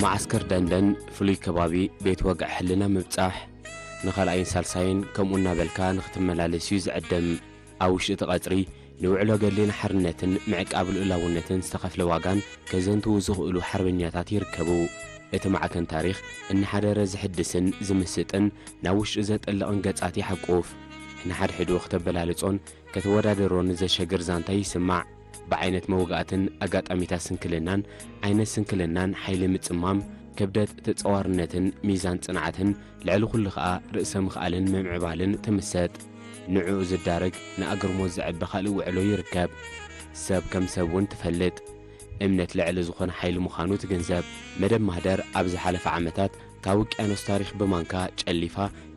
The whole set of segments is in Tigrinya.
መዓስከር ደንደን ፍሉይ ከባቢ ቤት ወግዒ ሕልና ምብጻሕ፣ ንኻልኣይን ሳልሳይን ከምኡ እናበልካ ንኽትመላለስ እዩ ዝዕድም። ኣብ ውሽጢ እቲ ቀጽሪ ንውዕሎ ገድሊ ንሓርነትን ምዕቃብ ልኡላውነትን ዝተኸፍለ ዋጋን ከዘንትዉ ዝኽእሉ ሓርበኛታት ይርከቡ። እቲ ማዕከን ታሪኽ እናሓደረ ዝሕድስን ዝምስጥን ናብ ውሽጢ ዘጠልቕን ገጻት ይሓቁፍ። ንሓድሕዱ ከተበላልጾን ከተወዳድሮን ዘሸግር ዛንታ ይስማዕ። ብዓይነት መውጋእትን ኣጋጣሚታት ስንክልናን ዓይነት ስንክልናን ሓይሊ ምጽማም፣ ክብደት ተጸዋርነትን ሚዛን ጽንዓትን፣ ልዕሊ ኩሉ ኸኣ ርእሰ ምኽኣልን ምምዕባልን ትምሰጥ። ንዕኡ ዝዳረግ ንኣግርሞት ዘዕቢ ካልእ ውዕሎ ይርከብ። ሰብ ከም ሰብ እውን ትፈልጥ። እምነት ልዕሊ ዝኾነ ሓይሊ ምዃኑ ትግንዘብ። መደብ ማህደር ኣብ ዝሓለፈ ዓመታት ካብ ውቅያኖስ ታሪኽ ብማንካ ጨሊፋ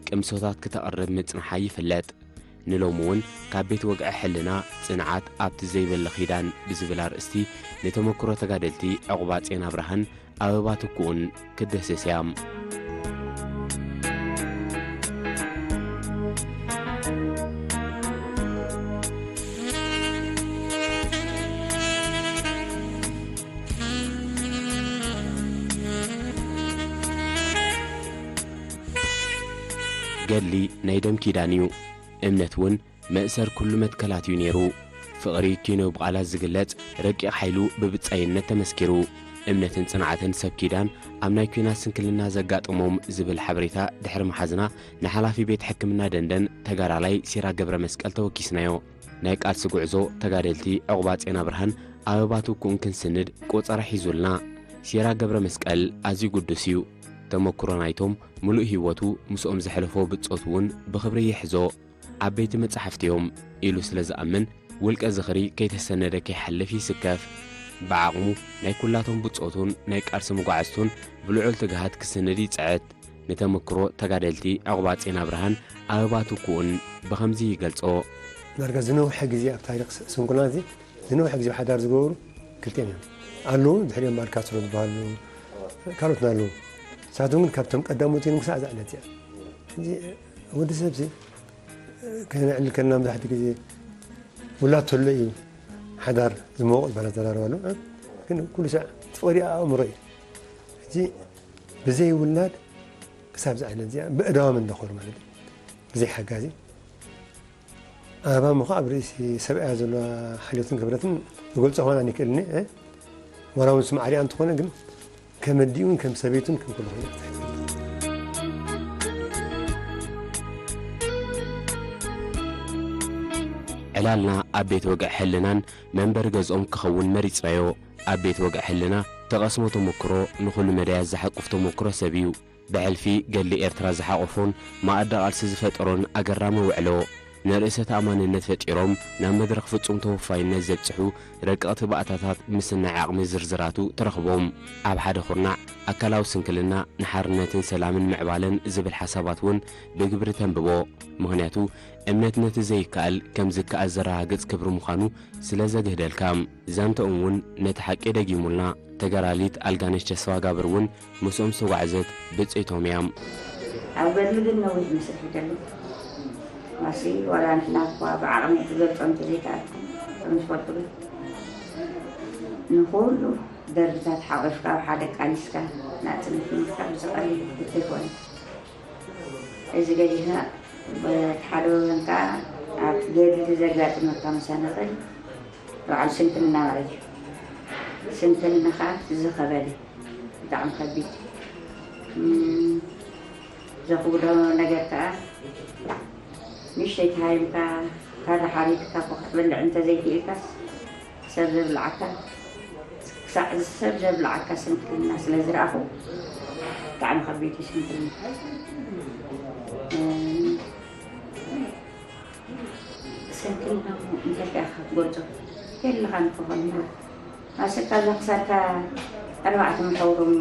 ቅምሶታት ክተቕርብ ምጽንሓ ይፍለጥ። ንሎሚ እውን ካብ ቤት ወግዒ ሕልና ጽንዓት ኣብቲ ዘይበለ ኺዳን ብዝብል ኣርእስቲ ንተመክሮ ተጋደልቲ ዕቑባጼን ኣብርሃን ኣበባ ትኩኡን ክትድህስስ እያ። ገድሊ ናይ ደም ኪዳን እዩ። እምነት እውን መእሰር ኩሉ መትከላት እዩ ነይሩ። ፍቕሪ ኪኖ ብቓላት ዝግለጽ ረቂቕ ሓይሉ ብብጻይነት ተመስኪሩ። እምነትን ጽንዓትን ሰብ ኪዳን ኣብ ናይ ኲናት ስንክልና ዘጋጠሞም ዝብል ሓበሬታ ድሕሪ መሓዝና ንሓላፊ ቤት ሕክምና ደንደን ተጋዳላይ ሲራክ ገብረ መስቀል ተወኪስናዮ። ናይ ቃልሲ ጉዕዞ ተጋደልቲ ዕቑባጼን ኣብርሃን ኣበባ ትኩእን ክንስንድ ቆጸራ ሒዙልና። ሲራክ ገብረ መስቀል ኣዝዩ ግዱስ እዩ። ተመክሮ ናይቶም ምሉእ ህይወቱ ምስኦም ዘሕለፎ ብጾት እውን ብኽብሪ ይሕዞ። ዓበይቲ መጻሕፍቲ እዮም ኢሉ ስለ ዝኣምን፣ ውልቀ ዝኽሪ ከይተሰነደ ከይሓልፍ ይስከፍ። ብዓቕሙ ናይ ኩላቶም ብጾቱን ናይ ቃልሲ መጓዕዝቱን ብልዑል ትግሃት ክስንድ ይጽዕት። ንተመክሮ ተጋደልቲ ዕቑባጼን ኣብርሃን ኣበባ ትኩእን ብኸምዚ ይገልጾ። ዳርጋ ዝነውሐ ግዜ ኣብ ታሪኽ ስ-፣ ስንኩልና እዚ ዝነውሐ ግዜ ብሓዳር ዝገበሩ ክልቲኦም እዮም። ኣለዉ፣ ድሕሪኦም ባልካስትሮ ዝበሃሉ ካልኦትን ኣለዉ። ንሳቶም ግን ካብቶም ቀዳሞት እዮም ክሳዕ እዛ ዕለት እዚኣ። ሕጂ ወዲ ሰብሲ ከነዕልል ከለና መብዛሕትኡ ግዜ ውላድ ተሎ እዩ ሓዳር ዝመወቕ ዝበሃል ኣዘራርባ ኣሎ። ግን ኩሉ ሳዕ እቲ ፍቕሪ ኣእምሮ እዩ። ሕጂ ብዘይ ውላድ ክሳብ እዛ ዕለት እዚኣ ብእዳዎም እንዳኸዱ ማለት እዩ። ብዘይ ሓጋዚ ኣበባ እሞ ኣብ ርእሲ ሰብኣያ ዘለዋ ሓልዮትን ክብረትን ዝገልጾ ክኾን ኣይክእልን እየ። ዋላ እውን ስም ዓርያ እንተኾነ ግን ከም ኣዲኡን ከም ሰበይቱን ከም ኩሉ ኮይኑ ዕላልና ኣብ ቤት ወግዒ ሕልናን መንበሪ ገዝኦም ክኸውን መሪጽናዮ። ኣብ ቤት ወግዒ ሕልና ተቐስሞ ተመክሮ ንኹሉ መዳያት ዝሓቁፍ ተመክሮ ሰብ እዩ። ብሕልፊ ገድሊ ኤርትራ ዝሓቖፎን መኣዲ ቃልሲ ዝፈጠሮን ኣገራሚ ውዕሎ፣ ንርእሰ ተኣማንነት ፈጢሮም ናብ መድረኽ ፍጹም ተወፋይነት ዘብጽሑ ረቀቕቲ ባእታታት ምስናይ ዓቕሚ ዝርዝራቱ ትረኽቦም። ኣብ ሓደ ኩርናዕ ኣካላዊ ስንክልና ንሓርነትን ሰላምን ምዕባለን ዝብል ሓሳባት እውን ብግብሪ ተንብቦ። ምኽንያቱ እምነት ነቲ ዘይከኣል ከም ዝከኣል ዘረጋግጽ ክብሪ ምዃኑ ስለ ዘግህደልካ። ዛንታኦም እውን ነቲ ሓቂ ደጊሙልና። ተጋዳሊት ኣልጋነሽ ተስፋጋብር እውን ምስኦም ዝተጓዕዘት ብጽይቶም እያ። ኣብ ገድሊ ግን ነዊሕ መስርሕ ይደሊ። ዋሲ ዋላ ንሕና እኳ ብዓቕሚ ክገልጾ እንተዘይከኣልኩ፣ ከም ዝፈልጡ ግን ንኹሉ ደርብታት ሓቒፍካ ኣብ ሓደ ቃሊስካ ናጽነት ንምርካብ ብዝቐልል ጉዳይ ኣይኮነን። እዚ ገዲፍና በቲ ሓደ ወገን ከኣ ኣብ ገድሊ ዘጋጥመካ መሰናኽል በዓል ስንክልና ማለት እዩ። ስንክልና ከኣ ዝኸበደ ብጣዕሚ ከቢድ እዩ። እም፣ ዘኽብዶ ነገር ከኣ ንእሽተይ ተሃይምካ ካራ ሓሪድካ እኮ ክትበልዕ እንተዘይክኢልካስ ሰብ ዘብልዓካ፣ ክሳዕ ሰብ ዘብልዓካ ስንክልና ስለ ዝረኣኹ፣ ብጣዕሚ ከቢድ እዩ ስንክልና። እም፣ ስንክልና እንታይ ኢኻ ክትገልጾ? የለኻን እኮ ከምኡ። ኣሰካ እዛ ክሳድካ ኣርባዕተ መሓውሮም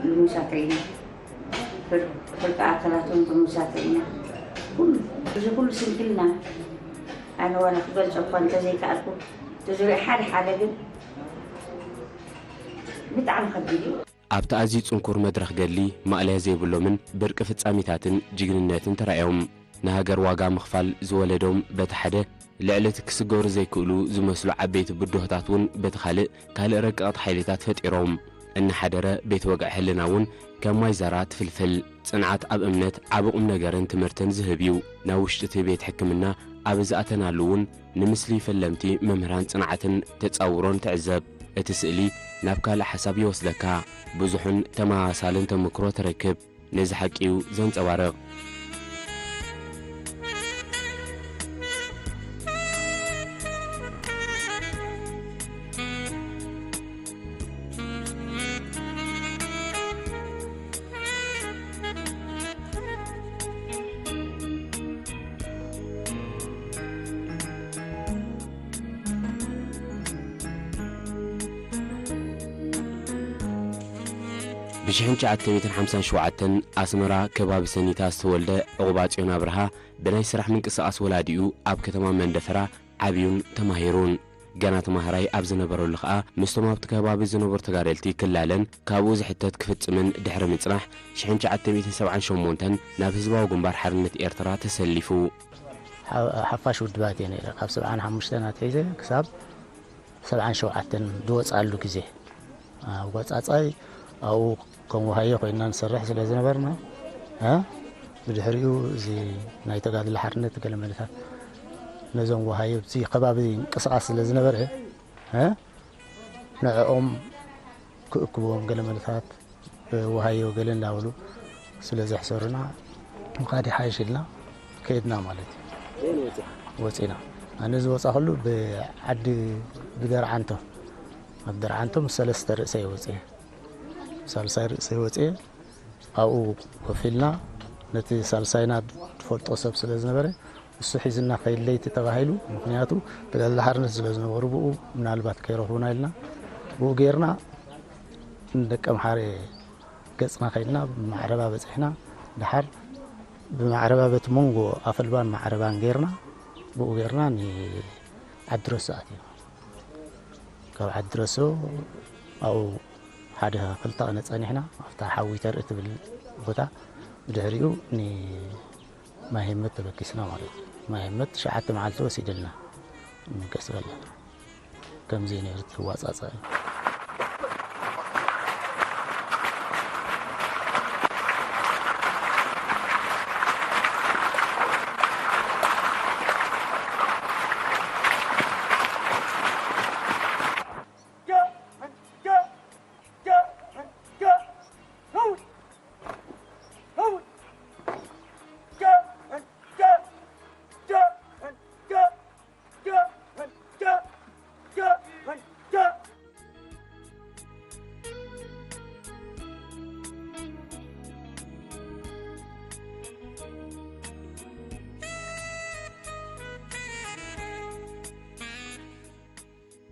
ልሙሳት ኢና። ፍር-፣ ፍርቂ ኣካላቶም ልሙሳት ኢና። ኩሉ፣ እዚ ኩሉ ስንክልና ኣነ ዋላ ክገልጾ እኳ እንተዘይከኣልኩ፣ እቲ ዙርያ ሓደ ሓደ ግን ብጣዕሚ ከቢድ እዩ። ኣብቲ ኣዝዩ ጽንኩር መድረኽ ገድሊ ማእለያ ዘይብሎምን ብርቂ ፍጻሜታትን ጅግንነትን ተራእዮም። ንሃገር ዋጋ ምኽፋል ዝወለዶም በቲ ሓደ፣ ልዕሊ እቲ ክስገሩ ዘይክእሉ ዝመስሉ ዓበይቲ ብድሆታት እውን በቲ ካልእ፣ ካልእ ረቀቕቲ ሓይልታት ፈጢሮም። እናሓደረ ቤት ወግዒ ሕልና እውን ከም ማይ ዛራ ትፍልፍል። ጽንዓት ኣብ እምነት ዓቢ ቁም ነገርን ትምህርትን ዝህብ እዩ። ናብ ውሽጢ እቲ ቤት ሕክምና ኣብ ዝኣተናሉ እውን ንምስሊ ፈለምቲ መምህራን ጽንዓትን ተጻውሮን ትዕዘብ። እቲ ስእሊ ናብ ካልእ ሓሳብ ይወስደካ። ብዙሕን ተመሳሳልን ተመክሮ ትረክብ። ነዚ ሓቂ እዩ ዘንጸባርቕ። ብ ሽሕን ትሽዓተ ሚእትን ሓምሳን ሸውዓተን ኣስመራ ከባቢ ሰኒታ ዝተወልደ ዕቑባጽዮን ኣብርሃ ብናይ ስራሕ ምንቅስቓስ ወላዲኡ ኣብ ከተማ መንደፈራ ዓብዩን ተማሂሩን። ገና ተማሃራይ ኣብ ዝነበረሉ ኸኣ ምስቶም ኣብቲ ከባቢ ዝነበሩ ተጋደልቲ ክላለን ካብኡ ዝሕተት ክፍጽምን ድሕሪ ምጽናሕ ሽሕን ትሽዓተ ሚእትን ሰብዓን ሸሞንተን ናብ ህዝባዊ ግንባር ሓርነት ኤርትራ ተሰሊፉ። ሓ-፣ ሓፋሽ ውድባት እየ ነይረ። ካብ ሰብዓን ሓሙሽተን ኣትሒዘ ክሳብ ሰብዓን ሸውዓተን ዝወጻሉ ግዜ። ኣብ ወጻጻይ ኣብኡ ከም ወሃዮ ኮይንና ንሰርሕ ስለ ዝነበርና፣ እ፣ ብድሕሪኡ እዚ ናይ ተጋድሎ ሓርነት ገለ መለታት ነዞም ወሃዮ ኣብቲ ከባቢ ምንቅስቓስ ስለ ዝነበረ፣ እ፣ ንዕኦም ክእክብዎም ገለ መለታት፣ እ፣ ወሃዮ ገለ እንዳበሉ ስለ ዘሕሰሩና፣ ምኻድ ይሓይሽ ኢልና ከይድና ማለት እዩ። ወይን ወፂኻ? ወፂና። ኣነ ዝወፃኹሉ ብዓዲ ብደርዓንቶ፣ ኣብ ደርዓንቶ ምስ ሰለስተ ርእሰይ ወፅየ። ሳልሳይ ርእሰይ ወፅየ። ኣብኡ ኮፍ ኢልና ነቲ ሳልሳይና ዝፈልጦ ሰብ ስለ ዝነበረ፣ እሱ ሒዝና ከይድ ለይቲ ተባሂሉ። ምኽንያቱ ተጋድሎ ሓርነት ስለ ዝነበሩ ብኡ ምናልባት ከይረኽቡና ኢልና ብኡ ጌርና ንደቀምሓረ ገጽና ከይድና ብማዕረባ በጺሕና። ደሓር ብማዕረባ በቲ መንጎ ኣፈልባን ማዕረባን ጌርና ብኡ ጌርና ንዓዲ ረሱ ኣቲና። ካብ ዓዲ ረሱ ኣብኡ ሓደ ክልተ ቀነ ጸኒሕና ኣብታ ሓዊ ተርኢ ትብል ቦታ። ብድሕሪኡ ንማይ ህመት ተበጊስና ማለት እዩ። ማይ ህመት ትሽዓተ መዓልቲ ወሲድልና ንገስ በለና። ከምዚ እዩ ነይሩ እቲ ኣዋጻጽኣ።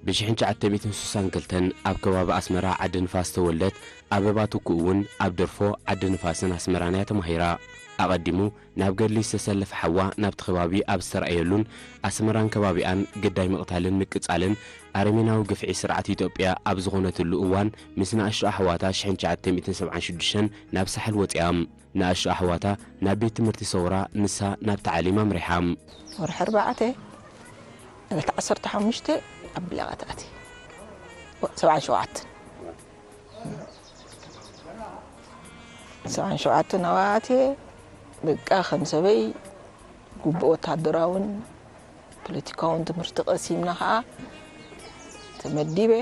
ብሽሕን ትሽዓተ ሚእትን ስሳን ክልተን ኣብ ከባቢ ኣስመራ ዓዲ ንፋስ ተወልደት ኣበባ ትኩእ እውን ኣብ ደርፎ ዓዲ ንፋስን ኣስመራን እያ ተማሂራ። ኣቐዲሙ ናብ ገድሊ ዝተሰለፈ ሓዋ ናብቲ ከባቢ ኣብ ዝተራእየሉን ኣስመራን ከባቢኣን ግዳይ ምቕታልን ምቅጻልን ኣረሜናዊ ግፍዒ ስርዓት ኢትዮጵያ ኣብ ዝኾነትሉ እዋን ምስ ንኣሽቱ ኣሕዋታ ሽሕን ትሽዓተ ሚእትን ሰብዓን ሽዱሽተን ናብ ሳሕል ወጺኣም። ንኣሽቱ ኣሕዋታ ናብ ቤት ትምህርቲ ሰውራ፣ ንሳ ናብ ተዓሊም ኣምሪሓ። ወርሒ ኣርባዕተ፣ ዕለት ዓሰርተ ሓሙሽተ ኣብ ብላቓት ኣትየ። ሰብዓን ሸውዓተን። ሰብዓን ሸውዓተን ኣብኣ ኣትየ፣ በቃ ከም ሰበይ ግቡእ ወታደራውን ፖለቲካውን ትምህርቲ ቀሲምና ኸዓ ተመዲበ።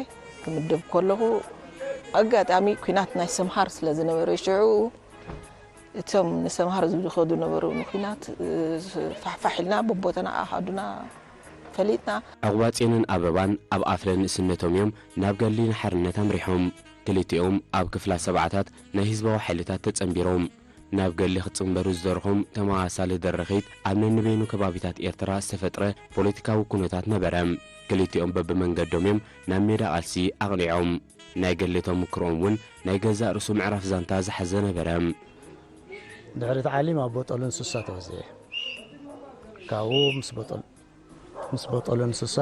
ክምደብ ከለኹ ኣጋጣሚ ኲናት ናይ ሰምሃር ስለ ዝነበረ ሽዑ፣ እቶም ንሰምሃር ዝኸዱ ነበሩ ንኲናት፣ እ፣ ፋሕፋሕ ኢልና በቦተና ኣሃዱና ፈሊጥና። ዕቑባጽዮንን ኣበባን ኣብ ኣፍለ ንእስነቶም እዮም ናብ ገድሊ ንሓርነት ኣምሪሖም። ክልቲኦም ኣብ ክፍላ ሰብዓታት ናይ ህዝባዊ ሓይልታት ተጸንቢሮም። ናብ ገድሊ ክጽንበሩ ዝደርኾም ተመሳሳሊ ደረኺት ኣብ ነንበይኑ ከባቢታት ኤርትራ ዝተፈጥረ ፖለቲካዊ ኩነታት ነበረ። ክልቲኦም በብመንገዶም እዮም ናብ ሜዳ ቃልሲ ኣቕኒዖም። ናይ ገድሊ ተመክሮኦም እውን ናይ ገዛእ ርእሱ ምዕራፍ ዛንታ ዝሓዘ ነበረ። ድሕሪ ተዓሊም ኣብ ቦጦሎን ሱሳ ተወዚዐ። ካብኡ ምስ ቦጦል-፣ ምስ ቦጦሎን ሱሳ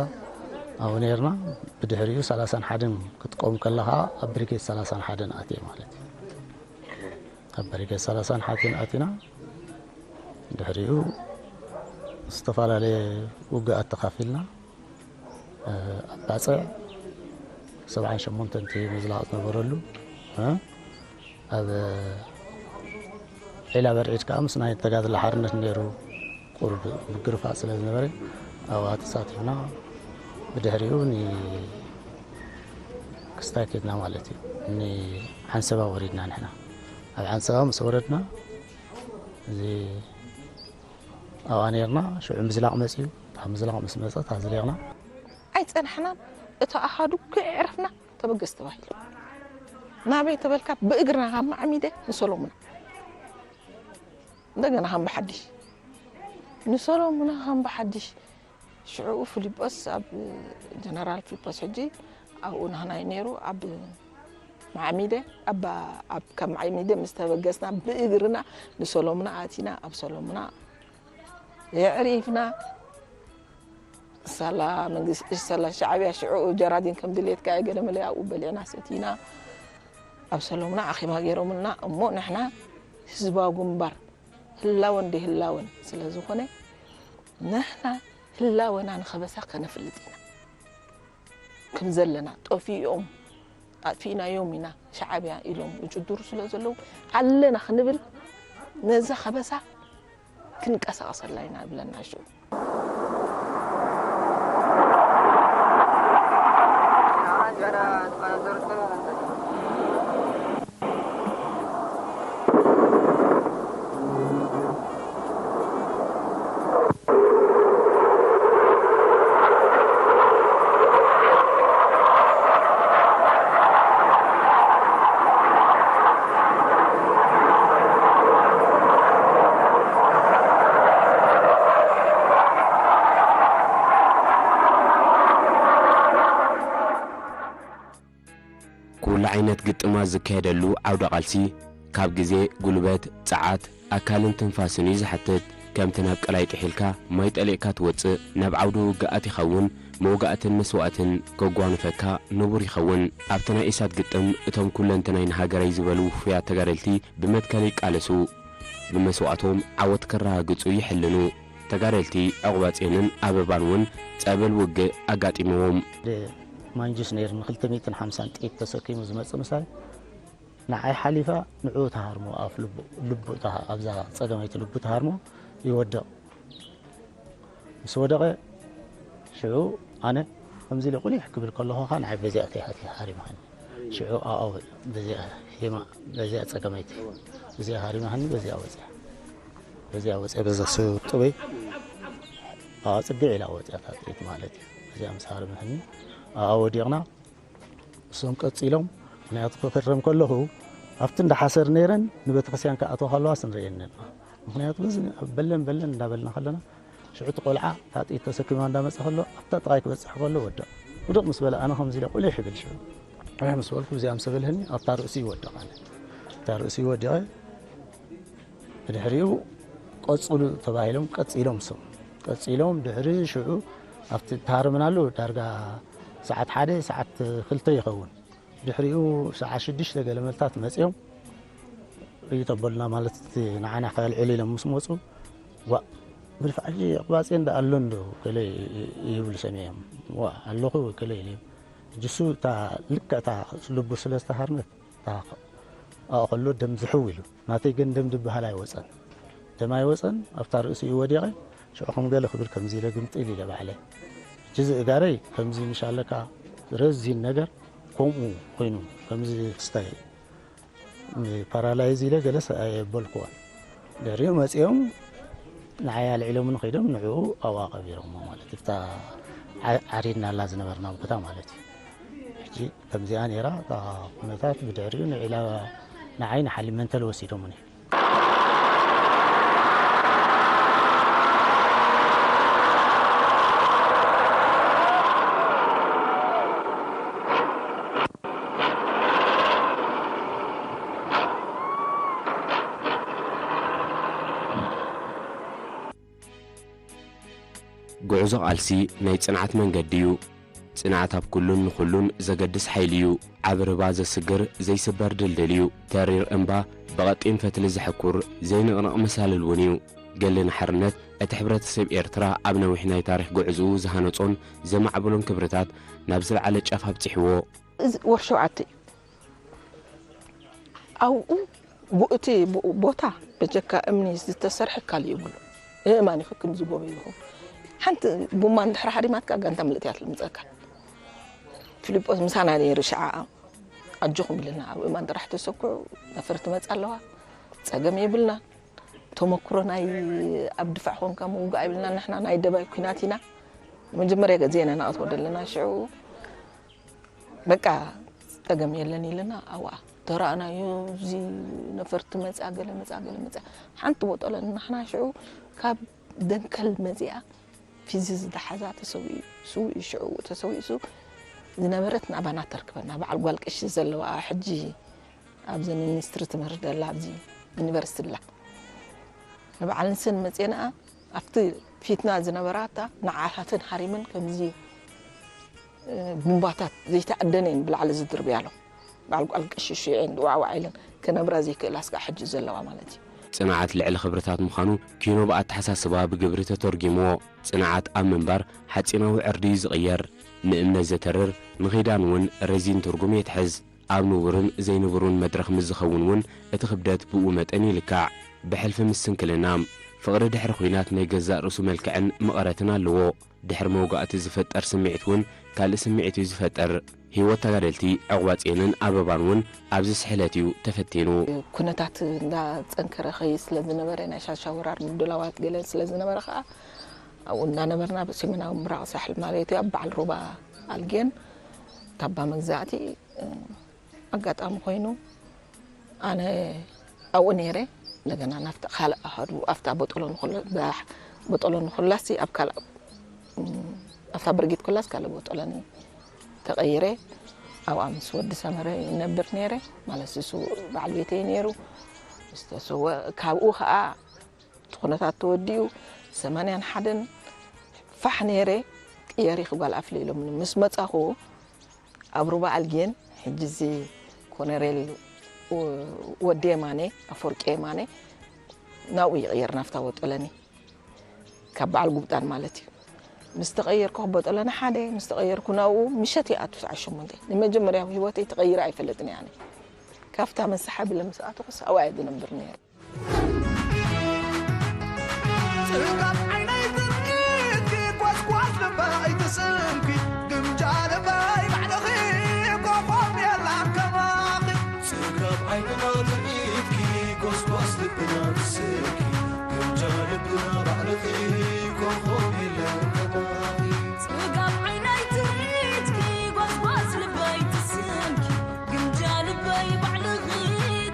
ኣብኡ ነይርና። ብድሕሪኡ ሰላሳን ሓደን ክትቆም ከላ ኸዓ ኣብ ብሪጌድ ሰላሳን ሓደን ኣትየ ማለት እዩ። ኣብ ብሪጌድ ሰላሳን ሓደን ኣቲና ድሕሪኡ ዝተፈላለየ ውግኣት ተኻፊልና። እ፣ ኣብ ባጽዕ ሰብዓን ሸሞንተን እቲ ምዝላቕ ዝነበረሉ፣ ኣብ ዒላ በርዒድ ከዓ ምስ ናይ ተጋድሎ ሓርነት ነይሩ፣ ቁሩብ ምግርፋዕ ስለ ዝነበረ ኣብኣ ተሳቲፍና። ብድሕሪኡ ንክስታይ ከድና ማለት እዩ። ንዓንሰባ ወሪድና ንሕና። ኣብ ዓንሰባ ምስ ወረድና፣ እዚ ኣብኣ ነርና። ሽዑ ምዝላቕ መፅዩ። ካብ ምዝላቕ ምስ መፀ፣ እታ ዝሊቕና። ኣይጸናሕናን። እቶ ኣሃዱ ከየዕረፍና ተበገስ ተባሂሉ። ናበይ ተበልካ? ብእግርና ካብ ማዕሚደ ንሰሎሙና፣ እንደገና ከም ብሓድሽ ንሰሎሙና ከም ብሓድሽ። ሽዑ ፊልጶስ፣ ኣብ ጀነራል ፊልጶስ ሕጂ ኣብኡ ናህናይ ነይሩ። ኣብ ማዕሚደ፣ ኣብ ኣብ ከም ማዕሚደ ምስ ተበገስና፣ ብእግርና ንሰሎሙና ኣቲና። ኣብ ሰሎሙና የዕሪፍና። ሳላ መንግስቲ፣ ሳላ ሻዕብያ ሽዑ ጀራዲን ከም ድሌትካ ገለ መለ ኣብኡ በሊዕና ሰቲና። ኣብ ሰሎምና ኣኼባ ገይሮምልና እሞ፣ ንሕና ህዝባዊ ግንባር ህላወን ደይህላወን ስለ ዝኾነ፣ ንሕና ህላወና ንኸበሳ ከነፍልጥ ኢና። ከም ዘለና፣ ጠፊኦም ኣጥፊእናዮም ኢና ሻዕብያ ኢሎም ይጭድሩ ስለ ዘለዉ፣ ኣለና ክንብል፣ ነዛ ከበሳ ክንቀሳቐሰላ ኢና ብለና። ሽዑ ኩሉ ዓይነት ግጥማት ዝካየደሉ ዓውደ ቃልሲ፣ ካብ ግዜ፣ ጉልበት፣ ጸዓት፣ ኣካልን ትንፋስን እዩ ዝሓትት። ከምቲ ናብ ቀላይ ጥሒልካ ማይ ጠሊቕካ ትወጽእ፣ ናብ ዓውደ ውግእ ኣቲኻ እውን መውጋእትን መስዋእትን ከጓንፈካ ንቡር ይኸውን። ኣብቲ ናይ ኢሳት ግጥም፣ እቶም ኩለንተናይ ንሃገረይ ዝበሉ ውፉያት ተጋደልቲ ብመትከል ይቃለሱ። ብመስዋእቶም ዓወት ከረጋግጹ ይሕልኑ። ተጋደልቲ ዕቑባጽዮንን ኣበባን እውን ጸበል ውግእ ኣጋጢምዎም። ማንጁስ ነይሩ፣ ን ክልተ ሚእትን ሓምሳን ጥይት ተሰኪሙ ዝመጽእ ምሳይ፣ ንዓይ ሓሊፋ ንዕኡ ተሃርሞ፣ ኣፍ ልቡ፣ ልቡ እታ ኣብዛ ጸገመይቲ ልቡ ተሃርሞ ይወድቕ። ምስ ወደቐ ሽዑ ኣነ ከምዚ ኢለ ቁሊሕ ክብል ከለኹ ኸዓ ንዓይ በዚኣ ተይ ሃሪማሃኒ። ሽዑ ኣኣ በዚኣ ሂማ፣ በዚኣ ጸገመይቲ፣ እዚኣ ሃሪማሃኒ፣ በዚኣ ወጺኣ፣ በዚኣ ወጺኣ፣ በዛ ስጡበይ ኣኣ ጽግዕ ኢላ ወጺኣ፣ እታ ጥይት ማለት እዩ። እዚኣ ምስ ሃረመትኒ ኣኣ ወዲቕና። እሶም ቀጺሎም፣ ምኽንያቱ ክፈርም ከለኹ ኣብቲ እንዳ ሓሰር ነይረን ንቤተክርስትያን ክኣትዋ ከለዋ ስንርእየን ነርና። ምኽንያቱ በዚ በለን በለን እንዳበልና ከለና ሽዑ እቲ ቆልዓ እታ ጥይት ተሰኪማ እንዳመጸ ከሎ ኣብታ ጥቓይ ክበጽሕ ከሎ ወደቕ። ውድቕ ምስ በለ ኣነ ከምዚ ኢለ ቁሊሕ ይብል ሽዑ። ቁሊሕ ምስ በልኩ እዚኣ ምስ በልህኒ ኣብታ ርእሲ ይወድቕ ኣነ። ኣብታ ርእሲ ይወድቐ ብድሕሪኡ ቀጽሉ ተባሂሎም ቀጺሎም እሶም። ቀጺሎም ድሕሪ ሽዑ ኣብቲ ተሃርምናሉ ዳርጋ ሰዓት ሓደ ሰዓት ክልተ ይኸውን። ድሕሪኡ ሰዓት ሽዱሽተ ገለ መልታት መጺኦም እዩ ተበሉና ማለት እቲ ንዓና ከልዕሉ ኢሎም ምስ መጹ ዋእ መድፍዓጂ ኣቕባጽ እንዳ ኣሎ እንዶ ገለ ይብሉ ሰሚዖም። ዋእ ኣለኹ ገለ ኢለ ሕጂ እሱ እታ ልክዕ እታ ልቡ ስለ ዝተሃርመት እታ ኣእኸሎ ደም ዝሕው ኢሉ ናተይ ግን ደም ዝበሃል ኣይወጸን። ደም ኣይወጸን ኣብታ ርእሲኡ ወዲቐ ሽዑ ከም ገለ ክብል ከምዚ ኢለ ግምጥል ኢለ ባዕለይ ሕጂ እዚ እጋረይ ከምዚ ምሽ ኣለካ ረዚን ነገር ከምኡ ኮይኑ ከምዚ ክስታይ ፓራላይዝ ኢለ ገለስ ኣየበልክዎን። ድሕሪኡ መጺኦም ንዓይ ኣልዒሎምኒ ከይዶም ንዕኡ ኣብኣ ቀቢሮሞ ማለት እዩ። እታ ዓሪድናላ ዝነበርና ቦታ ማለት እዩ። ሕጂ ከምዚኣ ነይራ እታ ኩነታት ብድሕሪኡ ንዒላ ንዓይ ንሓሊመንተል ወሲዶምኒ። ጉዕዞ ቃልሲ ናይ ጽንዓት መንገዲ እዩ። ጽንዓት ኣብ ኩሉን ንኹሉን ዘገድስ ሓይሊ እዩ። ዓቢ ርባ ዘስግር ዘይስበር ድልድል እዩ። ተሪር እምባ ብቐጢን ፈትሊ ዘሕኩር ዘይንቕነቕ መሳልል እውን እዩ። ገድሊ ንሓርነት እቲ ሕብረተሰብ ኤርትራ ኣብ ነዊሕ ናይ ታሪኽ ጉዕዝኡ ዝሃነጾን ዘማዕበሎን ክብርታት ናብ ዝለዓለ ጫፍ ኣብጺሕዎ። እዚ ወር ሸውዓተ እዩ። ኣብኡ ብኡ እቲ ብኡ ቦታ በጀካ እምኒ ዝተሰርሐ ካልእ የብሉ። እእማን ይኽክም ዝጎበ ይኹም። ሓንቲ ቡማ እንድሕር ሓሪማትካ ጋንታ ምልእትያ ትልምፀካ። ፊልጶስ ምሳና ነይሩ ሸዓ። ኣጆኹም ኢልና ኣብ እማን ጥራሕ ተሰኩዑ ነፈርቲ መፃ ኣለዋ። ፀገም የብልና። ተመክሮ ናይ ኣብ ድፋዕ ኮንካ ምውጋእ ይብልና። ንሕና ናይ ደባይ ኩናት ኢና። መጀመርያ ግዜ ኢና ንኣትዎ ዘለና ሽዑ። በቃ ፀገም የለን ኢልና ኣብኣ ተራእናዮ። እዚ ነፈርቲ መፅኣ፣ ገለ መፅኣ፣ ገለ መፅኣ። ሓንቲ ቦጦለን ንሕና ሽዑ ካብ ደንከል መፂኣ ፊዚ ዝደሓዛ ተሰዊኡ፣ ስውእ እዩ ሽዑ ተሰዊኡ ዝነበረት ናባና ተርክበና። በዓል ጓል ቀሺ ዘለዋ ሕጂ ኣብዚ ሚኒስትሪ ትምህርቲ ደላ ኣብዚ ዩኒቨርሲቲ ኣላ። ንበዓል ንሰን መፅኤንኣ ኣብቲ ፊትና ዝነበራታ ንዓታተን ሃሪመን ከምዚ ቡምባታት ዘይተኣደነ እየን ብላዕሊ ዝድርብያ ኣሎ። በዓል ጓል ቀሺ ሽዑ እየን ዋዕዋዕ ኢለን ክነብራ ዘይክእላ ስጋዕ ሕጂ ዘለዋ ማለት እዩ። ጽንዓት ልዕሊ ክብርታት ምዃኑ ኪኖ ብኣተሓሳስባ ብግብሪ ተተርጒምዎ። ጽንዓት ኣብ ምንባር ሓጺናዊ ዕርዲ እዩ ዝቕየር። ንእምነት ዘተርር፣ ንኺዳን እውን ረዚን ትርጉም የትሕዝ። ኣብ ንቡርን ዘይንቡርን መድረኽ ምስ ዝኸውን እውን እቲ ክብደት ብኡ መጠን ይልካዕ። ብሕልፊ ምስ ስንክልና፣ ፍቕሪ ድሕሪ ኲናት ናይ ገዛእ ርእሱ መልክዕን መቐረትን ኣለዎ። ድሕሪ መውጋእቲ ዝፈጠር ስምዒት እውን ካልእ ስምዒት እዩ ዝፈጥር። ህይወት ተጋደልቲ ዕቑባጽዮንን ኣበባን እውን ኣብዚ ስሕለት እዩ ተፈቲኑ። ኩነታት እንዳጸንከረ ኸይድ ስለ ዝነበረ፣ ናይ ሻሻ ወራር ምድላዋት ገለን ስለ ዝነበረ ኸኣ፣ ኣብኡ እንዳነበርና ብሰሜናዊ ምብራቕ ሳሕል ማለት እዩ፣ ኣብ በዓል ሩባ ኣልጌን ታባ መግዛእቲ፣ ኣጋጣሚ ኮይኑ ኣነ ኣብኡ ነይረ። እንደገና ናብታ ካልእ ኣሃዱ ኣብታ ቦጦሎ ንኹላ-፣ ባሕ-፣ ቦጦሎ ንኹላሲ ኣብ ካልእ፣ እም፣ ኣብታ ብርጊት ኩላስ ካልእ ቦጦሎኒ ተቐይረ። ኣብኣ ምስ ወዲ ሰመረ ይነብር ነይረ። ማለት እሱ በዓል ቤተይ ነይሩ። ምስ ተሰወ-፣ ካብኡ ኸኣ እቲ ኩነታት ተወዲኡ ሰማንያን ሓደን ፋሕ ነይረ። ቅየሪኺ ጓል ኣፍሊ ኢሎምኒ። ምስ መጻኹ ኣብ ሩባ ኣልጌን፣ ሕጂ እዚ ኮነሬል ወ-፣ ወዲ የማነ፣ ኣፈወርቂ የማነ፣ ናብኡ ይቕየር ናብታ ቦጦሎኒ። ካብ በዓል ጉብጣን ማለት እዩ። ምስ ተቐየርኩ ቦጦሎኒ ሓደ፣ ምስ ተቐየርኩ ናብኡ ምሸት ይኣቱ ሰዓት ሸሞንተ። ንመጀመርያ ኣብ ህይወተይ ተቐይረ ኣይፈልጥን እየ ኣነ። ካብታ መሳሓ ብለ ምስ ኣተኹስ ኣብኣ እየ ዝነብር ነይረ። ጽጋብ ዓይነይ ትርኢትኪ፣ ጓስጓስ ልበይ ትስምኪ፣ ግምጃ ልበይ ባዕልኺ፣ ኮኾብ የላን ከማኺ። ጽጋብ ዓይንና ትርኢትኪ፣ ጓስጓስ ልብና ትስምኪ፣ ግምጃ ልብና ባዕልኺ፣ ኮኾብ የለን ከማኺ። ጽጋብ ዓይነይ ትርኢትኪ፣ ጓስጓስ ልበይ ትስምኪ፣ ግምጃ ልበይ ባዕልኺ፣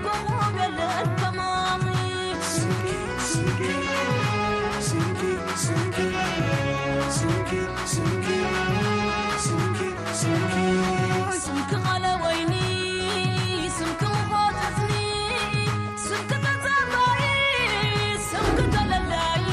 ኮኾብ የለን ከማኺ። ስምኪ፣ ስምኪ፣ ስምኪ፣ ስምኪ፣ ስምኪ፣ ስምኪ፣ ስምኪ፣ ስምኪ። ስምኪ ቃለ ወይኒ፣ ስምኪ ምኾት ሕፍኒ፣ ስምኪ ተጸባዪ፣ ስምኪ ተለላዪ።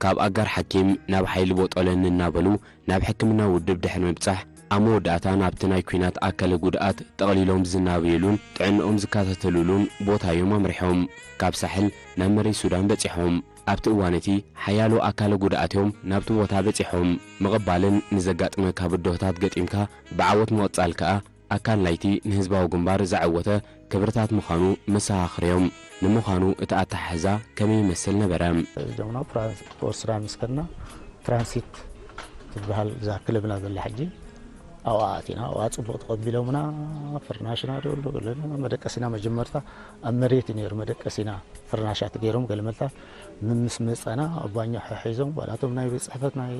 ካብ ኣጋር ሓኪም ናብ ሓይሊ ቦጦሎኒ እናበሉ ናብ ሕክምና ውድብ ድሕሪ ምብጻሕ፣ ኣብ መወዳእታ ናብቲ ናይ ኲናት ኣካለ ጉድኣት ጠቕሊሎም ዝናበዩሉን ጥዕንኦም ዝከታተሉሉን ቦታ እዮም ኣምሪሖም። ካብ ሳሕል ናብ መሬት ሱዳን በጺሖም። ኣብቲ እዋን እቲ ሓያሎ ኣካለ ጉድኣት እዮም ናብቲ ቦታ በጺሖም። ምቕባልን ንዘጋጥመካ ብድሆታት ገጢምካ ብዓወት ምቕጻል ከኣ ኣካል ናይቲ ንህዝባዊ ግንባር ዘዐወተ ክብርታት ምዃኑ መሰኻኽር እዮም። ንምዃኑ እቲ ኣተሓሕዛ ከመይ ይመስል ነበረ? ጀምና ፍራንስ ፖርስራ ምስ ከድና፣ ትራንሲት ትበሃል እዛ ክለብና ዘላ ሕጂ፣ ኣብኣ ኣቲና፣ ኣብኣ ጽቡቕ ተቐቢሎምና፣ ፍርናሽና ደሎ፣ ገለና፣ መደቀሲና መጀመርታ ኣብ መሬት እዩ ነይሩ፣ መደቀሲና ፍርናሻት ገይሮም፣ ገለ መልታት ምስ መጻና፣ ኣብ ባኞ ሒዞም፣ ዋላቶም ናይ ቤት ጽሕፈት ናይ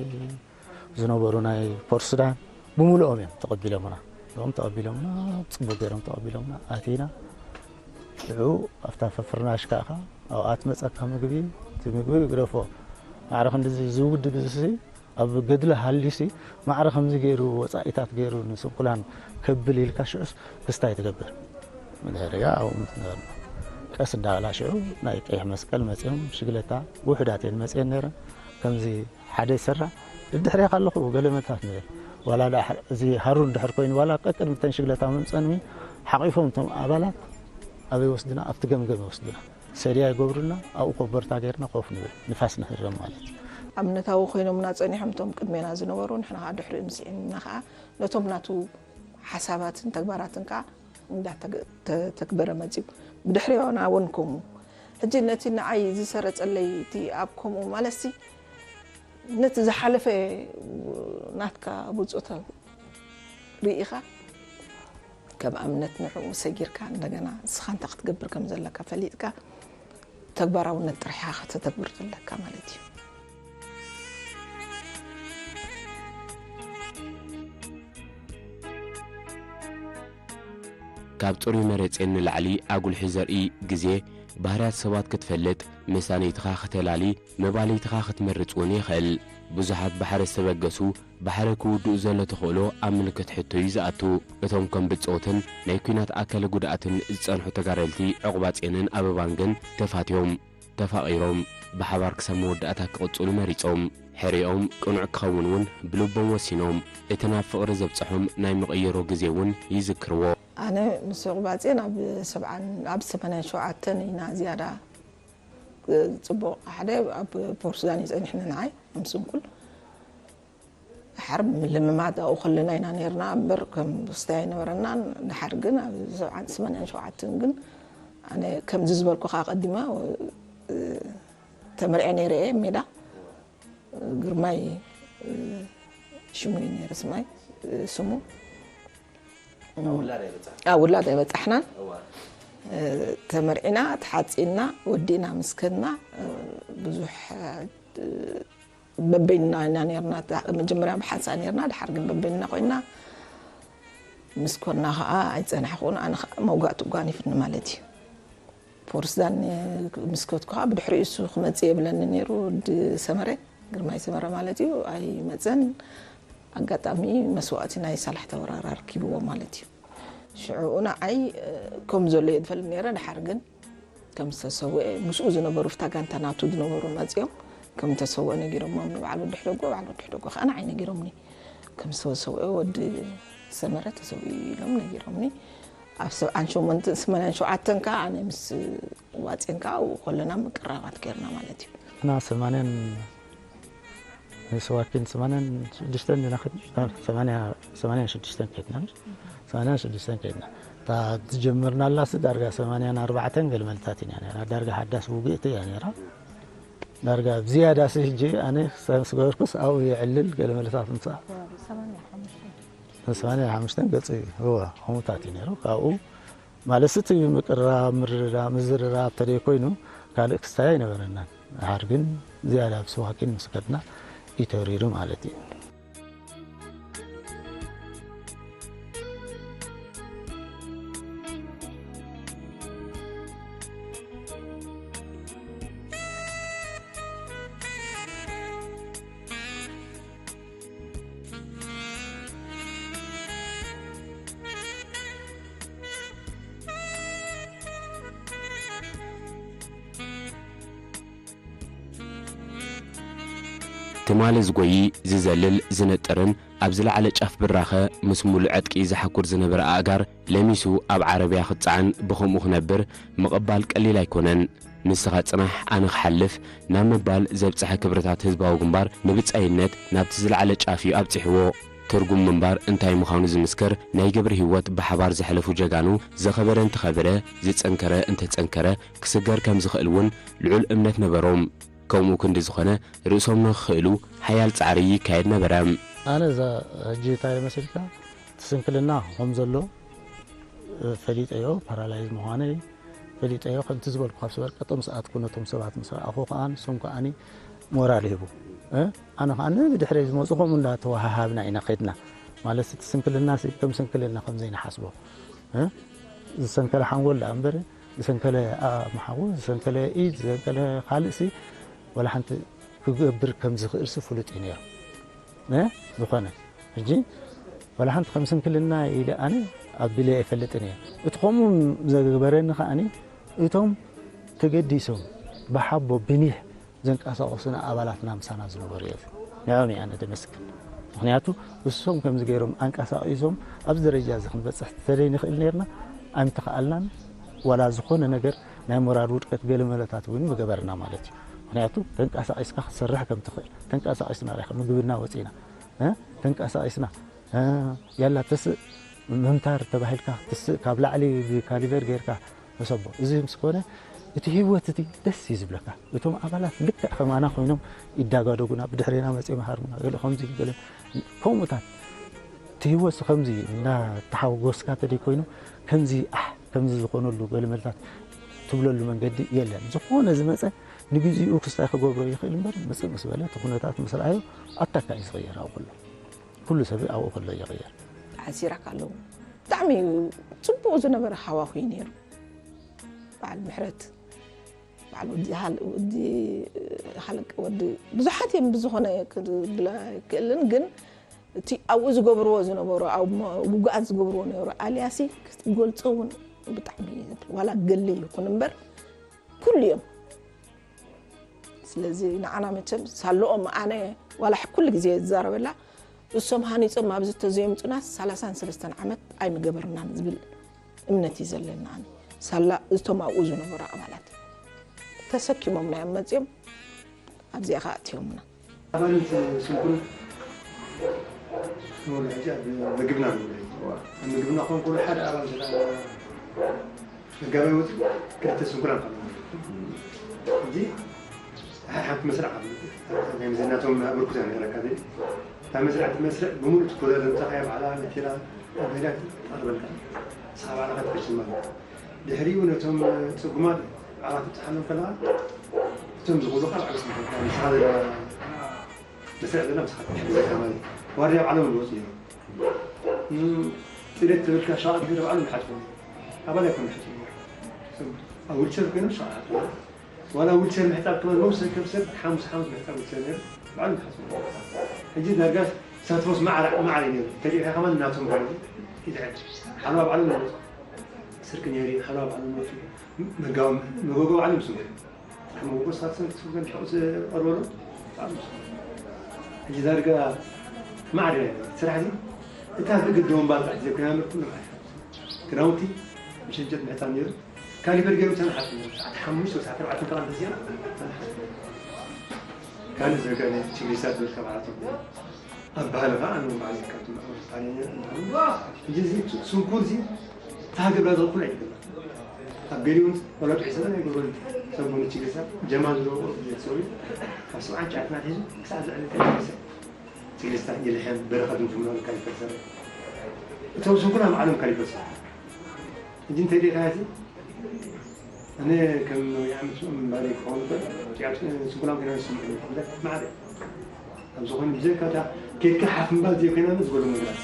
ዝነበሩ ናይ ፖርት ሱዳን ብምሉኦም እዮም ተቐቢሎምና። እዞም ተቐቢሎምና፣ ጽቡቕ ገይሮም ተቐቢሎምና። ኣቲና፣ ሽዑ ኣብታ ፈፍርናሽ ከኣ ኣብኣ ትመጸካ ምግቢ፣ እቲ ምግቢ ግደፎ። ማዕረ ክንድዚ ዝውድብ እዚ ኣብ ገድሊ ሃልዩሲ፣ ማዕረ ከምዚ ገይሩ ወጻኢታት ገይሩ ንስንኩላን ከብል ኢልካ ሽዑስ ክስታይ ትገብር። መድሃርያ ኣብኡ ምስ ነበርና። ቀስ እንዳበላ ሽዑ ናይ ቀይሕ መስቀል መጺኦም ሽግለታ ውሑዳት እየን መጺአን ነይረን። ከምዚ ሓደ ይሰራ፣ ድድሕሬኻ ኣለኹ፣ ገለ መልታት ንብል። ዋላ ደኣ እዚ ሃሩር ድሕር ኮይኑ፣ ዋላ ቀቅድሚ ተን ሽግለታ ምምጸን ሓቒፎም እቶም ኣባላት ኣበይ ወስድና? ኣብቲ ገምገም ይወስድና። ሰድያ ይገብሩልና፣ ኣብኡ ኮበርታ ጌርና ኮፍ ንብል፣ ንፋስ ንህረም ማለት እዩ። ኣብነታዊ ኮይኖምና ጸኒሖም እቶም ቅድሜና ዝነበሩ፣ ንሕና ከዓ ድሕሪኡ ምስዒምና ከዓ ነቶም ናቱ ሓሳባትን ተግባራትን ከዓ እንዳተገ-፣ ተ-፣ ተግበረ መጺኡ። ብድሕሪኡ ንዓውን ከምኡ። ሕጂ ነቲ ንዓይ ዝሰረጸለይ እቲ ኣብ ከምኡ ማለትሲ ነቲ ዝሓለፈ ናትካ ብጾታ ርኢኻ ከም ኣብነት ንዕኡ ሰጊርካ እንደገና ንስኻ እንታይ ክትገብር ከም ዘለካ ፈሊጥካ ተግባራውነት ጥራሕ ኢኻ ከተተግብር ዘለካ ማለት እዩ። ካብ ጽሩይ መሬጼን ንላዕሊ ኣጉልሒ ዘርኢ ግዜ፣ ባህርያት ሰባት ክትፈልጥ፣ መሳነይትኻ ክተላሊ፣ መባልይትኻ ክትመርጽ እውን የኽእል። ብዙሓት ባሕረ ዝተበገሱ፣ ባሕረ ክውድኡ ዘሎ ተኽእሎ ኣብ ምልክት ሕቶ እዩ ዝኣቱ። እቶም ከም ብጾትን ናይ ኲናት ኣካለ ጉድኣትን ዝጸንሑ ተጋደልቲ ዑቕባጼንን ኣበባን ግን ተፋትዮም፣ ተፋቒሮም፣ ብሓባር ክሳብ መወዳእታ ክቕጽሉ መሪጾም። ሕርኦም ቅኑዕ ክኸውን እውን ብልቦም ወሲኖም። እቲ ናብ ፍቕሪ ዘብጽሖም ናይ መቐየሮ ግዜ እውን ይዝክርዎ። ኣነ ምስ ዑቕባጼን ኣብ ሰብዓን ኣብ ሰማንያን ሸውዓተን ኢና ዝያዳ ጽቡቕ። ሓደ ኣብ ፖርስዳን እዩ ጸኒሕና ንዓይ፣ ኣብ ስንኩል። ድሓር ምልምማድ ኣብኡ ከለና ኢና ነይርና እምበር ከም ክስታይ ኣይነበረናን። ድሓር ግን ኣብ ሰብዓን ሰማንያን ሸውዓተን ግን ኣነ ከምዚ ዝበልኩኻ ኣቐዲመ ተመርዕየ ነይረ እየ ሜዳ። ግርማይ ሽሙ እዩ ነይሩ ስማይ ስሙ። ኣብ ውላድ ኣይበጻሕናን። ተመርዒና፣ ተሓጺና፣ ወዲእና ምስ ከድና ብዙሕ በበይንና ኢና ነይርና። መጀመርያ ብሓንሳእ ነይርና፣ ድሓር ግን በበይንና ኮይንና ምስ ኮና ኸኣ ኣይጸናሕኩን። ኣነ ኸኣ መውጋእቱ ጓኒፍኒ ማለት እዩ። ፖርስዳን ምስ ከድኩ ኸኣ ብድሕሪኡ እሱ ክመጽእ የብለኒ ነይሩ፣ ወዲ ሰመረ፣ ግርማይ ሰመረ ማለት እዩ። ኣይመጸን። ኣጋጣሚ መስዋእቲ ናይ ሳላሕ ተወራራ ረኪብዎ ማለት እዩ። ሽዑ ንዓይ ከም ዘሎ እየ ዝፈልጥ ነይረ። ድሓር ግን ከም ዝተሰውአ ምስኡ ዝነበሩ፣ ፍታ ጋንታ ናቱ ዝነበሩ መጺኦም ከም ዝተሰውአ ነጊሮሞም። ንበዓል ወዲ ሕደጎ፣ በዓል ወዲ ሕደጎ ከኣ ንዓይ ነጊሮምኒ። ከም ዝተሰውአ ወዲ ሰመረ ተሰዊኡ ኢሎም ነጊሮምኒ። ኣብ ሰብዓን ሸሞንተን፣ ሰማንያን ሸውዓተን ከኣ ኣነ ምስ ዋጼን ከኣ ኣብኡ ከለና ምቅራባት ገይርና ማለት እዩ። እና ሰማንያን ንስዋኪን ሰማንያን ሽዱሽተን ዲና ከድና? ሰማንያ፣ ሰማንያን ሽዱሽተን ከድና። ሰማንያን ሽዱሽተን ከድና። እታ ዝጀመርናላሲ ዳርጋ ሰማንያን ኣርባዕተን ገለ መልታት ኢና ነይራ። ዳርጋ ሓዳስ ውግእቲ እያ ነይራ። ዳርጋ ብዝያዳሲ ሕጂ ኣነ ክሳብ ዝገበርኩስ ኣብኡ የዕልል ገለ መልታት ምሳእ። ሰማንያን ሓሙሽተን ገጹ እዩ። እወ፣ ከምኡታት እዩ ነይሩ። ካብኡ ማለትሲ እቲ ምቅርራብ፣ ምርድዳእ፣ ምዝርራብ ተደይ ኮይኑ ካልእ ክስታይ ኣይነበረናን። ድሓር ግን ዝያዳ ኣብ ስዋኪን ምስ ከድና እዩ ተሪሩ ማለት እዩ። ትማሊ ዝጎዪ፣ ዝዘልል፣ ዝነጥርን ኣብ ዝለዓለ ጫፍ ብራኸ ምስ ሙሉእ ዕጥቂ ዝሓኩር ዝነበረ ኣእጋር ለሚሱ ኣብ ዓረብያ ክጸዓን ብኸምኡ ክነብር ምቕባል ቀሊል ኣይኮነን። ንስኻ ጽናሕ ኣነ ክሓልፍ ናብ ምባል ዘብጽሐ ክብርታት ህዝባዊ ግንባር ንብጻይነት ናብቲ ዝለዓለ ጫፍ እዩ ኣብጺሕዎ። ትርጉም ምንባር እንታይ ምዃኑ ዝምስክር ናይ ግብሪ ህይወት ብሓባር ዘሕለፉ ጀጋኑ ዝኸበረ እንተኸበረ ዝጸንከረ እንተጸንከረ ክስገር ከም ዝኽእል እውን ልዑል እምነት ነበሮም። ከምኡ ክንዲ ዝኾነ ርእሶም ንኽኽእሉ ሓያል ጻዕሪ ይካየድ ነበረ። ኣነ እዛ ሕጂ እንታይ መሲልካ እቲ ስንክልና ከም ዘሎ ፈሊጠዮ፣ ፓራላይዝ ምዃነይ ፈሊጠዮ። ከምቲ ዝበልኩ ካብ ሰበር ቀጠም ሰኣትኩ ነቶም ሰባት ምስ ረኣኹ ከኣ ንሶም ከኣኒ ሞራል ሂቡ። ኣነ ከኣ ብድሕረይ ዝመፁ ከምኡ እንዳተወሃሃብና ኢና ከድና። ማለት እቲ ስንክልና ሲ ከም ስንክልና ከም ዘይንሓስቦ ዝሰንከለ ሓንጎል ደኣ እምበር ዝሰንከለ ኣእምሓዊ፣ ዝሰንከለ ኢድ፣ ዝሰንከለ ካልእ ሲ ዋላ ሓንቲ ክገብር ከም ዝኽእል ሲ ፍሉጥ እዩ ነይሩ። ዝኾነ ሕጂ ዋላ ሓንቲ ከም ስንክልና ኢለ ኣነ ኣቢለ ኣይፈልጥን እየ። እቲ ከምኡ ዘግበረኒ ከኣኒ እቶም ተገዲሶም ብሓቦ ብኒሕ ዘንቀሳቐሱና ኣባላትና ምሳና ዝነበሩ እዮም። ንዕኦም እየ ኣነ ደመስግን። ምኽንያቱ እሶም ከምዚ ገይሮም ኣንቀሳቒሶም ኣብዚ ደረጃ እዚ ክንበፅሕ ተዘይንኽእል ነይርና ኣይምተኸኣልናን። ዋላ ዝኾነ ነገር ናይ ሞራል ውድቀት ገለ መለታት እውን ምገበርና ማለት እዩ። ምክንያቱ ተንቀሳቒስካ ክትሰርሕ ከም ትኽእል፣ ተንቀሳቒስና ርኢኻ ምግብና ወፂና፣ እ? ተንቀሳቒስና፣ እ፣ ያላ ተስእ ምምታር ተባሂልካ ክትስእ፣ ካብ ላዕሊ ብካሊበር ጌርካ ተሰቦ። እዚ ምስ ኮነ እቲ ህይወት እቲ ደስ እዩ ዝብለካ። እቶም ኣባላት ልክዕ ከማና ኮይኖም ይዳጋደጉና፣ ብድሕሬና መፂኦም ይሃርሙና፣ ገለ ከምዚ፣ ገለ ከምኡታት። እቲ ህይወት ከምዚ እናተሓጎስካ ተደይ ኮይኑ፣ ከምዚ ኣሕ፣ ከምዚ ዝኾነሉ ገለ መልታት ትብለሉ መንገዲ የለን። ዝኾነ ዝመፀ ንግዚኡ ክስታይ ክገብሮ ይኽእል እምበር፣ ምፅእ ምስ በለ እቲ ኩነታት ምስ ረኣዮ ኣታካ እዩ ዝቕየር። ኣብኡ ከሎ ኩሉ ሰብ ኣብኡ ከሎ ይቕየር። ተዓሲራካ ኣለዉ። ብጣዕሚ እዩ ጽቡቕ ዝነበረ ሃዋሁ እዩ ነይሩ። በዓል ምሕረት፣ በዓል ወዲ ሃል-፣ ወዲ ሃለቀ፣ ወዲ ብዙሓት እዮም፣ ብዝኾነ ክብላ ኣይክእልን፣ ግን እቲ ኣብኡ ዝገብርዎ ዝነበሩ፣ ኣብ ሞ-፣ ውጉኣት ዝገብርዎ ነበሩ፣ ኣልያሲ ክትገልጾ እውን ብጣዕሚ እዩ ዘብል። ዋላ ገለ ይኹን እምበር፣ ኩሉ እዮም። ስለዚ ንዓና መቸም ሳለኦም ኣነ ዋላ ኩሉ ግዜ ዝዛረበላ፣ እሶም ሃኒጾም ኣብዚ ተዘየምጹናስ ሰላሳን ሰለስተን ዓመት ኣይምገበርናን ዝብል እምነት እዩ ዘለና። ኣነ ሳላ እቶም ኣብኡ ዝነበሩ ኣባላት ተሰኪሞምና እዮም መጺኦም፣ ኣብዚኣ ኸኣ ኣእትዮምና። ኣባላት ስንኩል ንበሉ ሕጂ ኣብ ምግብና ንብሉ ሕጂ። ኣብ ምግብና ክኾን ከሎ ሓደ ኣባል እንተ ደኣ መጋባይ ወፂኡ ክልተ ስንኩላን ካብ ማለት እዩ። ሕጂ ሓንቲ መስርዕ ካብ ናይ ምዘናቶም ኣበርክቶ ነይረካ ዘይ እታ መስርዕ እቲ መስርዕ ብምሉእ ትኮዛ ዘምፀኻያ ባዕላ መቴራ ኣብ ሜዳ ትቐርበልካ። ንስኻ ባዕልኻ ትፈሽን ማለት እዩ። ድሕሪኡ ነቶም ፅጉማት ባዕልኻ ትብፅሓሎም ከለኻ እቶም ዝኹሉ ካብ ዓርስ ንፈልካ ንስኻ ዘለዋ መስርዕ ዘላ ምሳኻ ትሕግዘካ ማለት እዩ። ዋርድያ ባዕሎም ዝወፁ እዮም። እም፣ ጥሪት ትብልካ ሸቓጥ ገለ ባዕሎም ይሓጥቡ። ኣባል ኣይኮኑ ይሓጥቡ። ሰብ ኣብ ዊልቸር ኮይኖም ሸቓጥ ይሓጥቡ። ዋላ ዊልቸር ምሕጣብ ከማን መውሰድ ከም ሰብ ሓሙስ ሓሙስ ምሕጣብ ዊልቸር ነይሩ። ባዕሎም ይሓጥቡ። ሕጂ ዳርጋ ሳትሮስ ማዕረ፣ ማዕረ እዩ ነይሩ። ተሪኢኻ ከማን እናቶም ባዕሎም ይዝሕል። ሓለዋ ባዕሎም ይወፁ። ስርቂ ነይሩ፣ ሓለዋ ባዕሎም ይወፁ። መጋቦ-፣ መጎጎ ባዕሎም ይስሙ። መጎጎ ሳትሮስ ትስርገን ሸቑ ዝቐርበሉ። ሕጂ ዳርጋ ማዕረ ስራሕ እዚ እታ ግድም ባልታ ዘኮይና ምርኩ ንባዕል። ክዳውንቲ ምሽንጀት ምሕታን ነይሩ። ካሊበር ገይሮም ተነሓቱ ነይሩ። ሰዓት ሓሙሽተ ወይ ሰዓት ኣርባዕተ ከላ እንደዚያ ተነሓቱ። ካልእ ዘገነ ችግሪሳት ዝብል ተባዕቶ። ኣብ ባህሊ ኸዓ ኣነ ባዕለይ ካብቶም ኣውሮፓውያን እየ። ሕጂ እዚ ስንኩል እዚ እታ ሃገር ዘቕኩል ኣይትብላ። ኣብ ገሊኡ ዋላ ጥዑይ ሰብ ኣይገብሮን። ሰብ ቡን ችግሪሳት ጀማል ዝለዎ ዝሰሩ ካብ ሰብዓን ትሽዓተን ኣትሒዙ ክሳዕ ዝዕሊ ችግሪሳት። ችግሪሳት ይልሕም በረኸት እንጅምሮ ካሊበር ሰረ። እቶም ስንኩል ኣብ ዓለም ካሊበር ሰረ። ሕጂ እንታይ ደኣ እቲ ኣነ ከም ይዓምጽኦም ባሪ ክኸውን ይኽእል፣ ጭያት ስንኩላን ኮይና ዝስምዑ ይኽእል፣ ማዕረ። ኣብ ዝኾነ ብዘይካ እታ ኬድካ ሓፍ ምባል ዘይኮይና ዝጎድሉ ነገራት።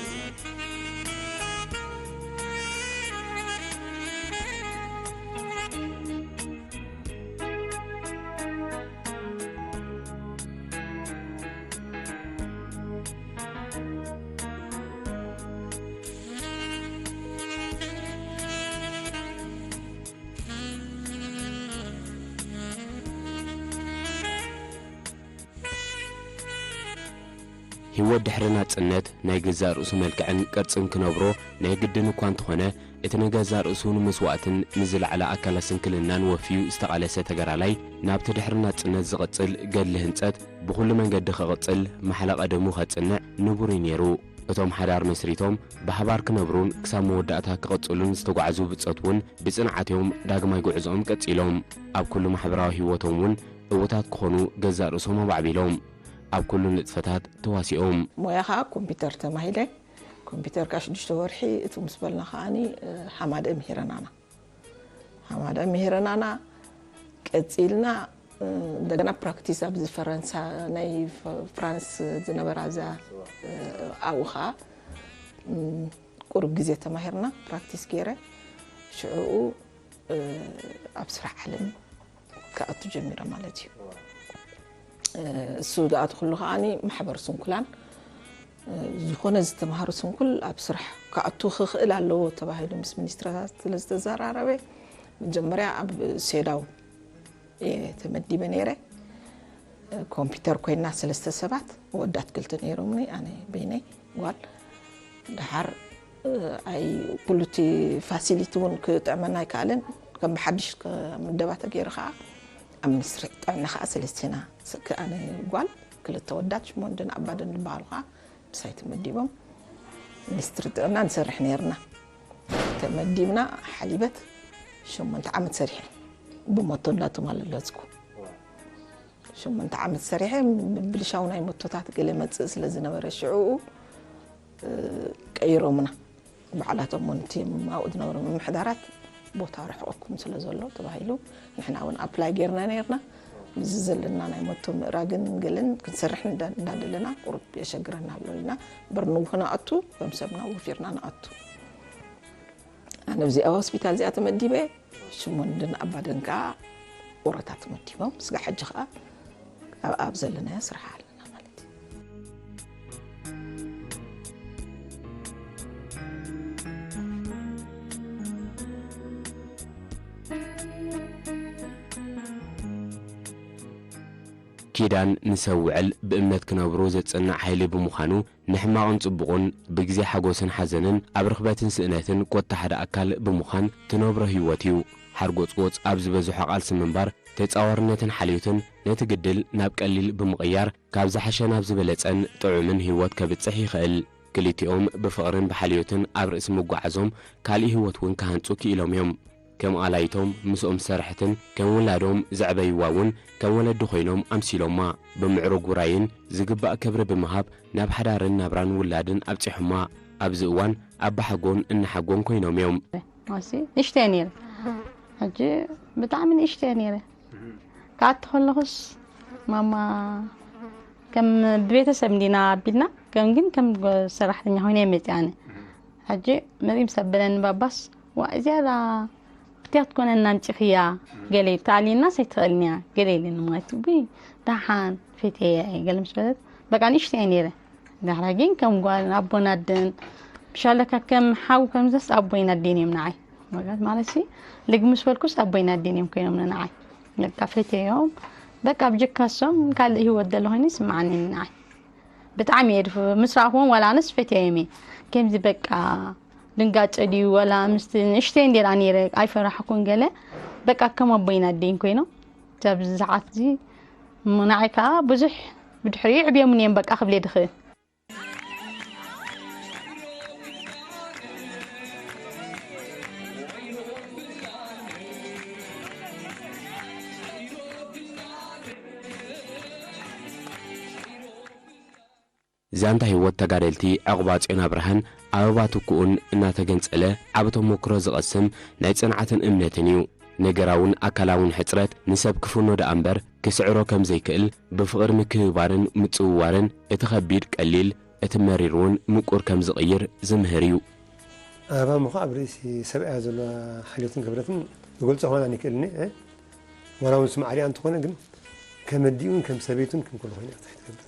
ህይወት ድሕሪ ናጽነት ናይ ገዛእ ርእሱ መልክዕን ቅርጽን ክነብሮ ናይ ግድን እኳ እንተኾነ፣ እቲ ንገዛእ ርእሱ ንመስዋእትን ንዝለዓለ ኣካላት ስንክልናን ወፍዩ ዝተቓለሰ ተጋዳላይ፣ ናብቲ ድሕሪ ናጽነት ዝቕጽል ገድሊ ህንጸት ብኹሉ መንገዲ ክቕጽል ማሕላ ቀደሙ ከጽንዕ ንቡር እዩ ነይሩ። እቶም ሓዳር መስሪቶም ብሓባር ክነብሩን ክሳብ መወዳእታ ክቕጽሉን ዝተጓዕዙ ብጾት እውን ብጽንዓት እዮም ዳግማይ ጉዕዞኦም ቀጺሎም። ኣብ ኩሉ ማሕበራዊ ህይወቶም እውን ዕዉታት ክኾኑ ገዛእ ርእሶም ኣባዕቢሎም። ኣብ ኩሉ ንጥፈታት ተዋሲኦም። ሞያ ኸዓ ኮምፒውተር ተማሂረ። ኮምፒውተር ከኣ ሽዱሽተ ወርሒ እቱ ምስ በልና ከዓኒ፣ እ፣ ሓማደ ምሂረናና። ሓማደ ምሂረናና ቀጺልና፣ እ፣ እንደገና ፕራክቲስ ኣብዚ ፈረንሳ ናይ ፈ-፣ ፍራንስ ዝነበራ እዛ፣ እ፣ ኣብኡ ኸዓ፣ እ፣ ቁሩብ ግዜ ተማሂርና ፕራክቲስ ገይረ ሽዕኡ፣ እ፣ ኣብ ስራሕ ዓለም ክኣቱ ጀሚረ ማለት እዩ። እ፣ እሱ ዝኣተኹሉ ከዓኒ ማሕበር ስንኩላን፣ እ፣ ዝኾነ ዝተምሃረ ስንኩል ኣብ ስራሕ ክኣቱ ክኽእል ኣለዎ ተባሂሉ ምስ ሚኒስትርታት ስለ ዝተዘራረበ፣ መጀመርያ ኣብ ሴዳው እየ ተመዲበ ነይረ። እ፣ ኮምፒውተር ኮይና ሰለስተ ሰባት፣ ወዳት ክልተ ነይሮምኒ፣ ኣነ በይነይ ጓል። ደሓር፣ እ፣ ኣይ፣ ኩሉ እቲ ፋሲሊቲ እውን ክጥዕመና ኣይከኣለን። ከም ብሓድሽ ከ-፣ ምደባ ተገይሩ ኸዓ ኣብ ሚኒስትሪ ጥዕና ከዓ ሰለስቴና፣ ስ-፣ ክ-፣ ኣነ ጓል፣ ክልተ ወዳት፣ ሽሞንድን ኣባድን ዝበሃሉ ከዓ ምሳይ ተመዲቦም። ሚኒስትሪ ጥዕና ንሰርሕ ነይርና። ተመዲብና ሓሊበት ሸሞንተ ዓመት ሰሪሐ፣ ብሞቶ እንዳተማለለጽኩ። ሸሞንተ ዓመት ሰሪሐ፣ ምብልሻው ናይ ሞቶታት ገለ መጽእ ስለ ዝነበረ ሽዕኡ፣ እ፣ ቀይሮምና። ባዕላቶም እውን እቲ ኣብኡ ዝነበሩ ምምሕዳራት ቦታ ርሕቐኩም ስለ ዘሎ ተባሂሉ፣ ንሕና እውን ኣፕላይ ጌርና ነይርና። ምስዚ ዘለና ናይ ሞቶ ምእራግን ገለን ክንሰርሕ እንዳ-፣ እንዳደለና ቁሩብ የሸግረና ኣሎ ኢልና፣ እምበር ንክንኣቱ ከም ሰብና ወፊርና ንኣቱ። ኣነ ኣብዚኣ ሆስፒታል እዚኣ ተመዲበ፣ ሽሞንድን ኣባደን ከዓ ወረታ ተመዲቦም፣ ስጋ ሕጂ ከዓ ኣብ፣ ኣብ ዘለናዮ ስራሕ ኣለና ማለት እዩ። ኪዳን ንሰብ ውዕል ብእምነት ክነብሮ ዘጽንዕ ሓይሊ ብምዃኑ፣ ንሕማቕን ጽቡቕን፣ ብግዜ ሓጎስን ሓዘንን፣ ኣብ ርኽበትን ስእነትን፣ ኮታ ሓደ ኣካል ብምዃን ትነብሮ ህይወት እዩ። ሓርጎጽጎጽ ኣብ ዝበዝሖ ቃልሲ ምንባር፣ ተጻዋርነትን ሓልዮትን ነቲ ግድል ናብ ቀሊል ብምቕያር፣ ካብ ዝሓሸ ናብ ዝበለጸን ጥዑምን ህይወት ከብጽሕ ይኽእል። ክልቲኦም ብፍቕርን ብሓልዮትን ኣብ ርእሲ ምጓዓዞም፣ ካልእ ህይወት እውን ክሃንጹ ክኢሎም እዮም። ከም ኣላይቶም፣ ምስኦም ዝሰርሐትን ከም ውላዶም ዘዕበይዋ እውን ከም ወለዲ ኮይኖም ኣምሲሎማ። ብምዕሩግ ውራይን ዝግባእ ክብሪ ብምሃብ ናብ ሓዳርን ናብራን ውላድን ኣብጺሖማ። ኣብዚ እዋን ኣባሓጎን እናሓጎን ኮይኖም እዮም። ማሲ ንእሽተይ ነይረ። ሕጂ ብጣዕሚ ንእሽተይ ነይረ። ክኣቱ ከለኹስ ማማ ከም ብቤተሰብ እንዲና ኣቢልና፣ ከም ግን ከም ጎ-፣ ሰራሕተኛ ኮይነ እየ መፂኣ ኣነ። ሕጂ መፂ ምስ ኣበለኒ ባባስ፣ "ዋ፣ እዚኣ ዳ ብትያ ክትኮነና ኣምፂኽያ?" ገለ ተኣልየናስ ኣይትኽእልን እያ፣ ገለ ኢለኒ ማለት እዩ። "ውይ፣ ደሓን፣ ፈትየያ እየ" ገለ ምስ በለት፣ በቃ ንእሽተይ እየ ነይረ። ዳሕራ ግን ከም ጓል ኣቦን ኣደን፣ ብሻለካ ከም ሓው ከምዘስ ኣቦይን ኣዴን እዮም ንዓይ። ማለት፣ ማለት ሲ፣ ልግ ምስ በልኩስ ኣቦይን ኣዴን እዮም ኮይኖም ንዓይ። በቃ ፈትየዮም። በቃ ብጀካሶም ካልእ ህይወት ዘሎ ኮይኑ ይስምዓኒ ንዓይ። ብጣዕሚ እየ ድፍ-፣ ምስ ረኣኽዎም ዋላ ኣነስ ፈትየዮም እየ። ከምዚ በቃ ድንጋጸ ድዩ ዋላ ምስቲ ንእሽተይ እንዴራ ነይረ ኣይፈራሕኩን ገለ። በቃ ከም ኣቦይን ኣዴን ኮይኖም። ኣብዚ ሰዓት እዚ እሞ ንዓይ ከኣ ብዙሕ ብድሕሪኡ ይዕብዮምኒ እዮም በቃ ክብል እየ ድኽእል። ዛንታ ህይወት ተጋደልቲ ዕቑባ ጽዮን ኣብርሃን ኣበባ ትኩኡን እናተገንጸለ ዓቢ ተሞክሮ ዝቐስም ናይ ጽንዓትን እምነትን እዩ። ነገራውን ኣካላውን ሕጽረት ንሰብ ክፍኖ ደኣ እምበር ክስዕሮ ከም ዘይክእል፣ ብፍቕሪ ምክብባርን ምጽውዋርን እቲ ኸቢድ ቀሊል፣ እቲ መሪር እውን ምቁር ከም ዝቕይር ዝምህር እዩ። ኣበባ እሞ ኸዓ ኣብ ርእሲ ሰብኣያ ዘለዋ ሓልዮትን ክብረትን ክገልጾ ከማን ኣይክእልን እየ። ዋላ እውን ስም ዓሊኣ እንተኾነ ግን ከም ኣዲኡን ከም ሰበይቱን ከም ኩሉ ኮይና እያ ትገብር።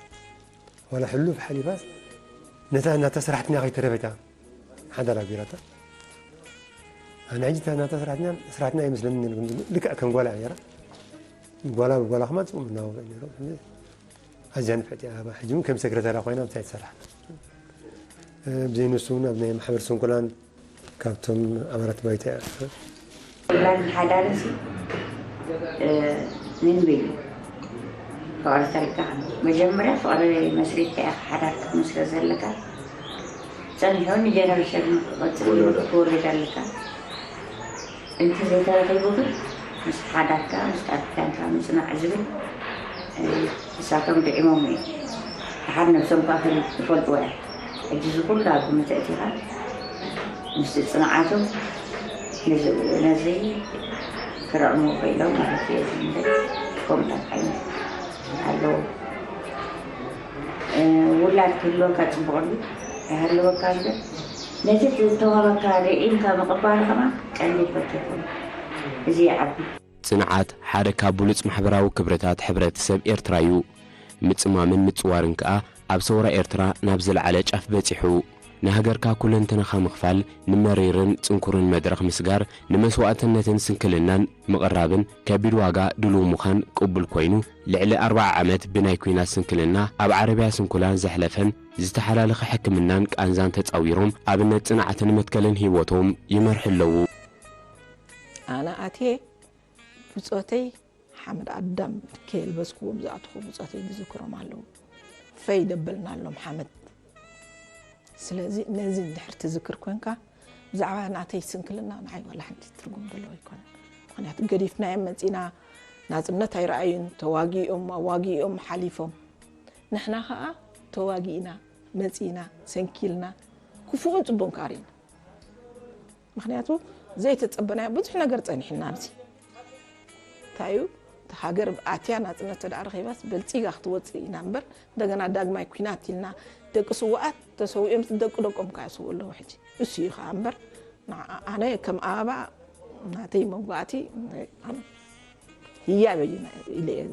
ዋላ ሕሉፍ ሓሊፋስ ነታ ናታ ሰራሕተኛ ከይተረፈታ ሓዳር ኣቢራታ። ኣነ ሕጂ እታ ናታ ሰራሕተኛ፣ ሰራሕተኛ ኣይመስለንን ነይሩ፣ ግን ልክዕ ከም ጓላ እያ ነይራ። ጓላ ብጓላ ከማን ጽቡቕ መነባብሮ እዩ ነይሩ። ኣዝያ ንፍዕቲ እያ። ኣበባ ሕጂ እውን ከም ሰክረታርያ ኮይና ኣብታ እያ ትሰርሕ። እ፣ ብዘይ ንሱ እውን ኣብ ናይ ማሕበር ስንኩላን ካብቶም ኣባላት ባይቶ እያ። ውላድ ሓዳር እዚ፣ እ፣ ምንቢ እዩ። ፍቕሪ ተልካ መጀመርያ ፍቕሪ መስሪትካ ኢኻ ሓዳር ክትምስርት ዘለካ። ጸኒሑ ንጀነሬሽን ክቕጽል ክወርድ ኣለካ። እንተ ዘይተረኺቡ ግን ምስ ሓዳርካ፣ ምስ ቃል ኪዳንካ ምጽናዕ ዝብል፣ እ፣ ንሳቶም ድዒሞም እዮም። ደሓር ነብሶም ከኣ ክል-፣ ይፈልጥዎ እዮም። ሕጂ እዚ ኩሉ ኣብ ግምት ኣእቲኻ፣ ምስቲ ጽንዓቶም ነዚ፣ ነዚ ክረቕምዎ ክኢሎም ማለት እዩ። እዚ እምበር ከምኡታት ዓይነት ኣለዉ። እ፣ ውላድ ክህልወካ ጽቡቕ ድዩ? ኣይሃለወካ እምበር፣ ነቲ ዝተዋህበካ ርኢምካ ምቕባል ኸማ ቀሊል ፈተነ እዩ። እዚ ይዓቢ። ጽንዓት ሓደ ካብ ብሉጽ ማሕበራዊ ክብርታት ሕብረተሰብ ኤርትራ እዩ። ምጽማምን ምጽዋርን ከኣ ኣብ ሰውራ ኤርትራ ናብ ዝለዓለ ጫፍ በጺሑ። ንሃገርካ ኩለንተናኻ ምኽፋል፣ ንመሪርን ጽንኩርን መድረኽ ምስጋር፣ ንመስዋእትነትን ስንክልናን ምቕራብን ከቢድ ዋጋ ድሉው ምዃን ቅቡል ኮይኑ፣ ልዕሊ ኣርብዓ ዓመት ብናይ ኲናት ስንክልና ኣብ ዓረብያ ስንኩላን ዘሕለፈን ዝተሓላለኸ ሕክምናን ቃንዛን ተጻዊሮም ኣብነት ጽንዓትን መትከልን ህይወቶም ይመርሑ ኣለዉ። ኣነ ኣትየ ብጾተይ ሓመድ ኣዳም ከየልበስክዎም ዝኣተኹ ብጾተይ ዝዝክሮም ኣለዉ። ፈይ ደበልናሎም ሓመድ። ስለዚ ነዚ እንድሕር ትዝክር ኮንካ፣ ብዛዕባ ናተይ ስንክልና ንዓይ ዋላ ሓንቲ ትርጉም ዘለዎ ኣይኮነን። ምኽንያቱ ገዲፍናዮም መጺና፣ ናጽነት ኣይረኣዩን፣ ተዋጊኦም፣ ኣዋጊኦም ሓሊፎም። ንሕና ኸኣ ተዋጊእና፣ መጺና፣ ሰንኪልና፣ ክፉእን ጽቡቕን ከኣ ርኢና። ምኽንያቱ ዘይተጸበናዮ ብዙሕ ነገር ጸኒሕና ኣብዚ። እንታይ እዩ? እታ ሃገር ኣትያ ናጽነት ተደኣ ረኺባስ በልጺጋ ክትወጽእ ኢና እምበር፣ እንደገና ዳግማይ ኲናት ኢልና ደቂ ስውኣት ተሰዊኦም ደቂ ደቆም ከኣ ይስውኡ ኣለዉ ሕጂ። እሱ እዩ ከኣ እምበር፣ ንዓ-፣ ኣነ ከም ኣበባ ናተይ መዋእቲ፣ ኣነ ህያብ እዩ ኢለ እየ